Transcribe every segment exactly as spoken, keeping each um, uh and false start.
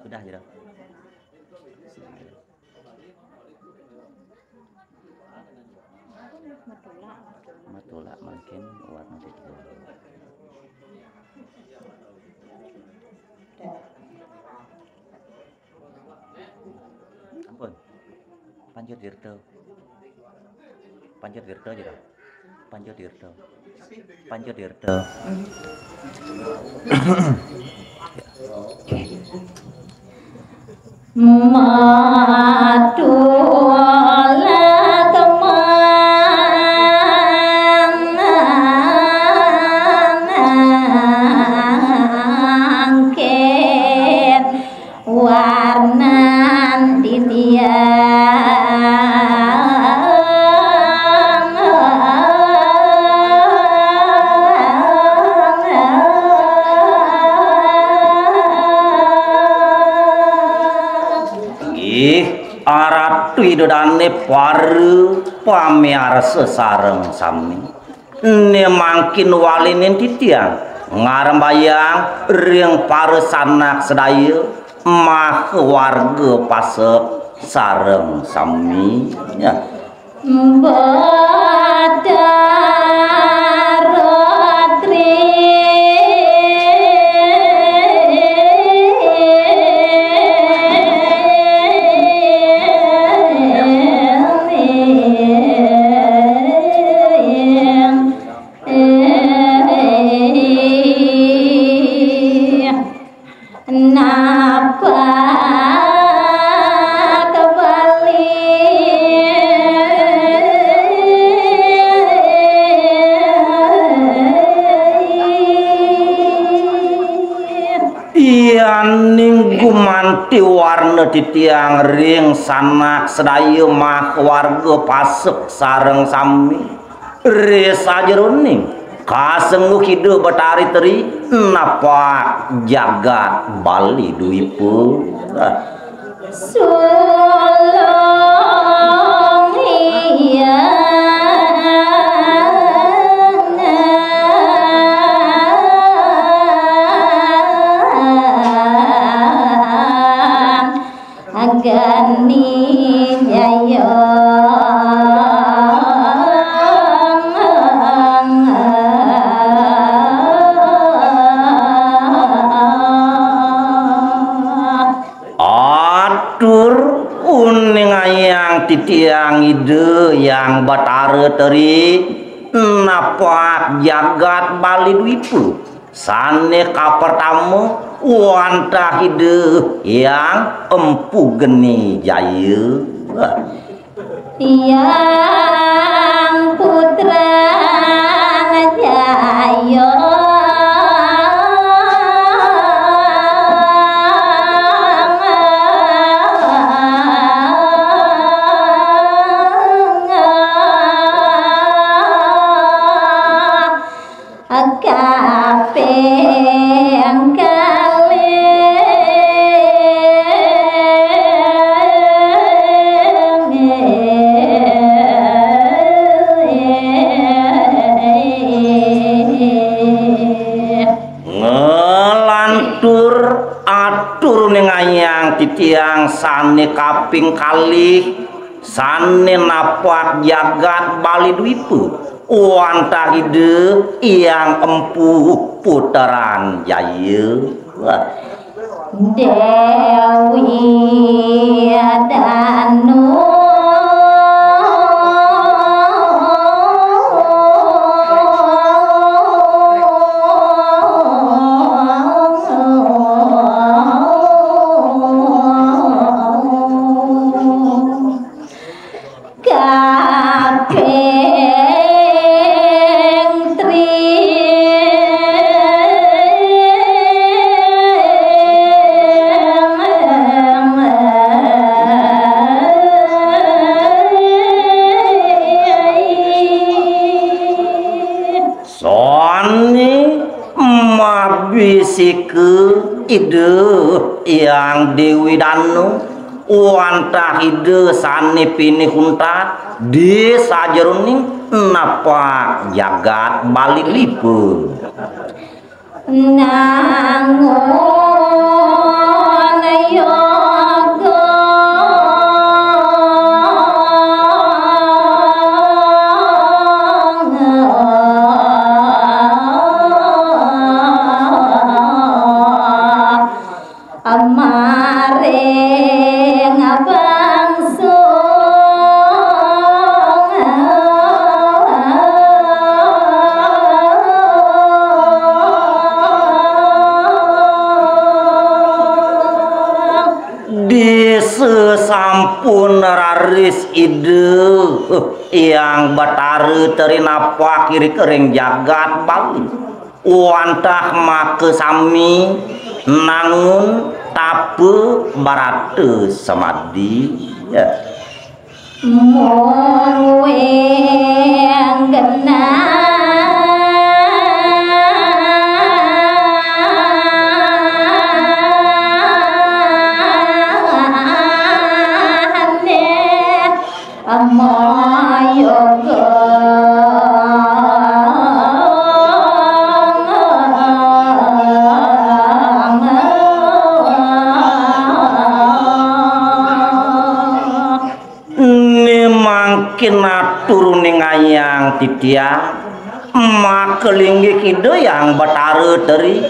Sudah, Jero. Matulak mangkin warna tiga. Ampun. Panca Tirta. Panca Tirta aja dah. Panca Tirta. Panca Tirta. Oke. Matulak mangkin warnan titiang. Inggih, Ratu Ida Dané para pamiarsa sareng sami. Né mangkin waliné titiang ngarembayang ring para sanak sadaya maha warga pasek sareng sami. Ya. Batara Tri. Napak bali. Yaning gumanti warna titiang ring sanak sadaya maha warga pasek sareng sami. Ri sajeroning kasengguh Ida Betari Teri napak jagat Bali Dwipa. Sulung Hyang Geni Jaya. Atur uningayang titiang Ida Hyang Batara Teri napak jagat Bali Dwipa. Sané kapertama wantah Ida Hyang Empu Geni Jaya. Hyang Putra Jaya. Kaping kalih. Nglantur atur ningayang titiang sané kaping kalih, sané napak jagat Bali Dwipa. Wantah Ida Hyang Empu Puteran Jaya. Wah. Déwi Danu. Kaping tri. Sané mabisika Ida Hyang Déwi Danu, wantah Ida sané pinih untat, di sajeroning napak jagat Bali Dwipa. Nangun yoga maring bangsa. Disesampun raris Ida Hyang Batara Teri napak irika ring jagat Bali. Wantah makasami nangun tapa barata samadi. Ya. Mung wénten Né mangkin atur ningayang titiang, maka linggih Ida Hyang Batara Teri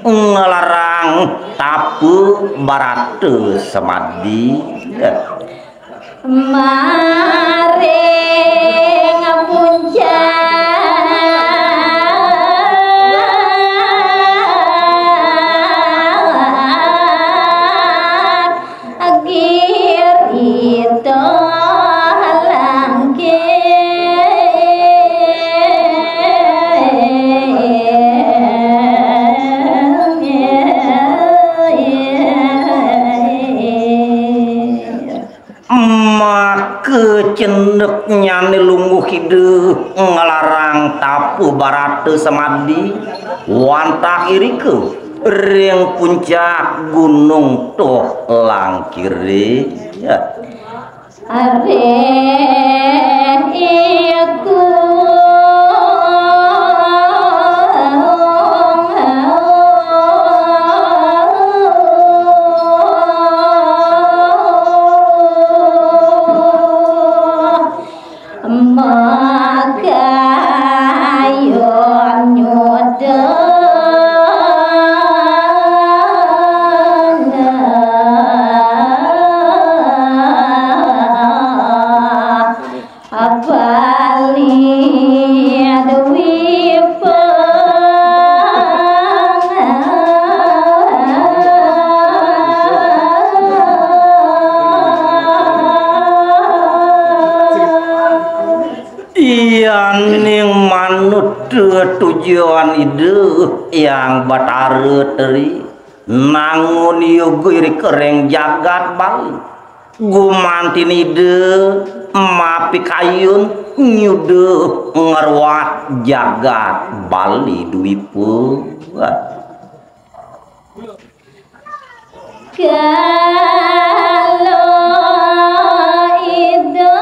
nglarang tapa barata samadi. Maring puncak Giri Talangkir. Maka cendeknyané lungguh Ida nglarang tapa barata samadi wantah irika ring puncak Gunung Talangkiré. Aré iku makayun nyudeng Bali Dwipa. Yaning manut tujuan Ida Hyang Batara Teri nangun yoga irika ring jagat Bali. Gumanti Ida mapikayun nyuda ngruat jagat Bali Dwipa. Kala Ida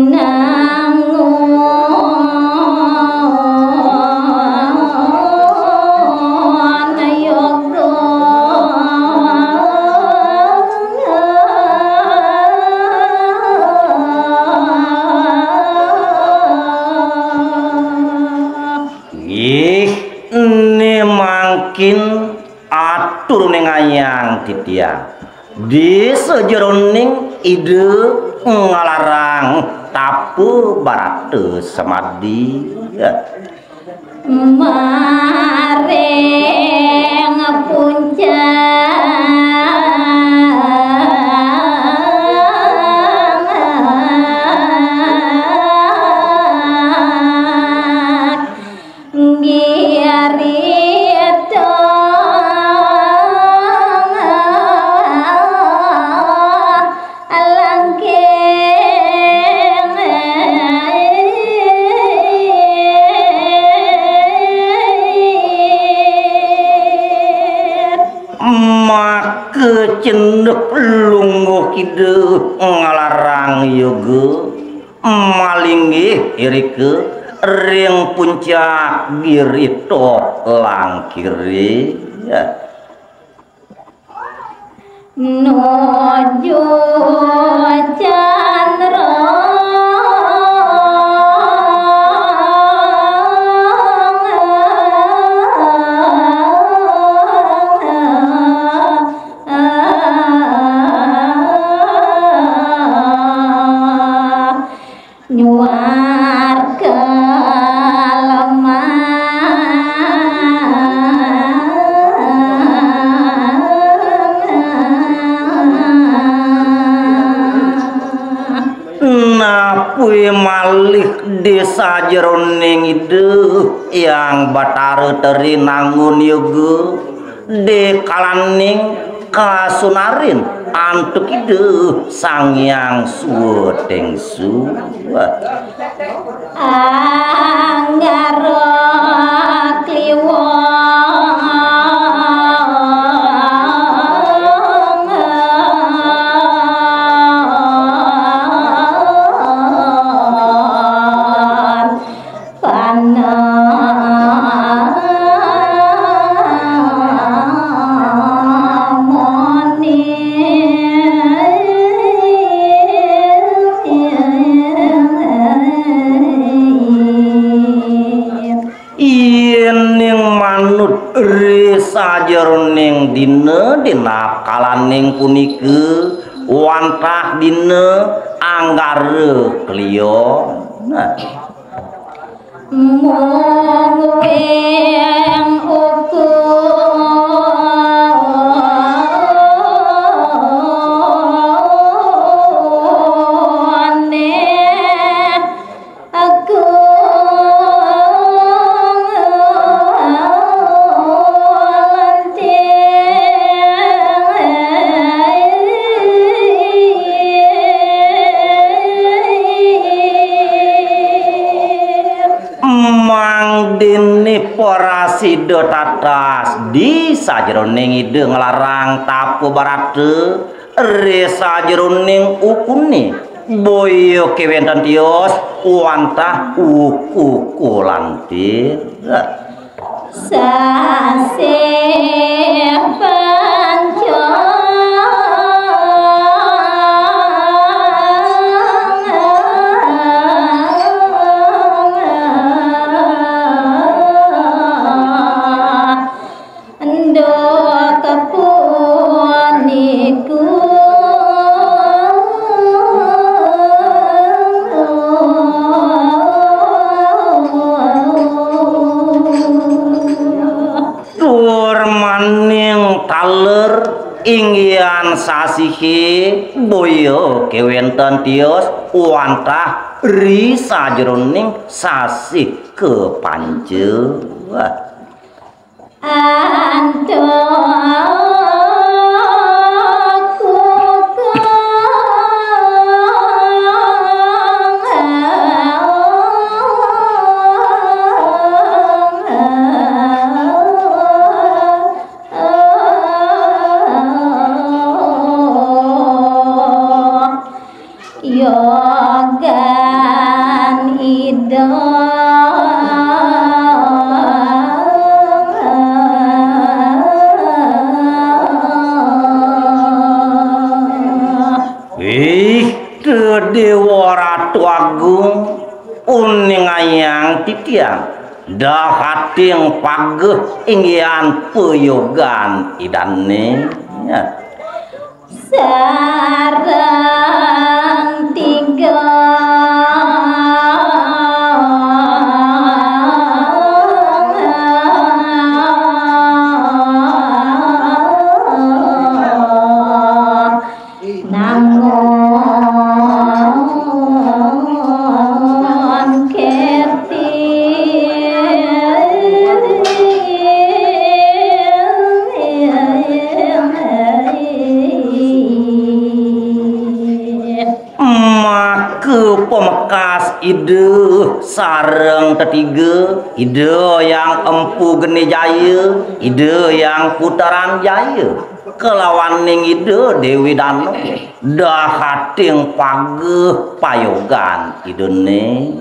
nangun yoga. Nggih, né mangkin atur ningayang titiang. Di sajeroning Ida nglarang tapa barata samadi. Maring puncak Giri Talangkir. Cendhek lungguh kidul nglarang yoga, malinggih irika ring puncak girita Langkiri. Nuju candra. Nyuar ka lemah. Napi malih di sajeroning Ida Hyang Batara Teri nangun yoga, di kalaning kasunarin antuk Ida Sang Hyang Swatingsu. Anggara Kliwon. Yéning manut ri sajeroning dina, dina kalaning punika wantah dina Anggara Kliwon. Nah. Mung wing ukune. Aku Mangdene prasida tatas di sajeroning Ida nglarang tapa barata, ri sajeroning ukune boya kewenten tios wantah uku kulantir. Sasih panjang. Ndo kapuniku. Tur maning taler inggihan sasihe boya kewenten tios wantah ri sajeroning sasih kapanca. Antuk kukung. Yogan Ida. Ih, Déwa Ratu Agung, uningayang titiang dahating pageh inggihan payogan Idane. Ya. Sareng tiga. Nangun kerti. Maka pamekas Ida sareng tetiga, Ida Hyang Empu Geni Jaya, Ida Hyang Putaran Jaya. kelawaning Ida Déwi Danu, dahating pageh payogan Idané.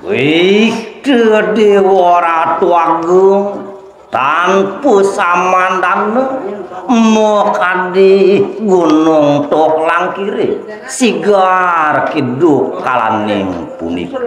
Wih, Déwa Ratu Agung, tanpa samandana, makadi gunung Toh Langkiré, sigar kiduk kalaning punika.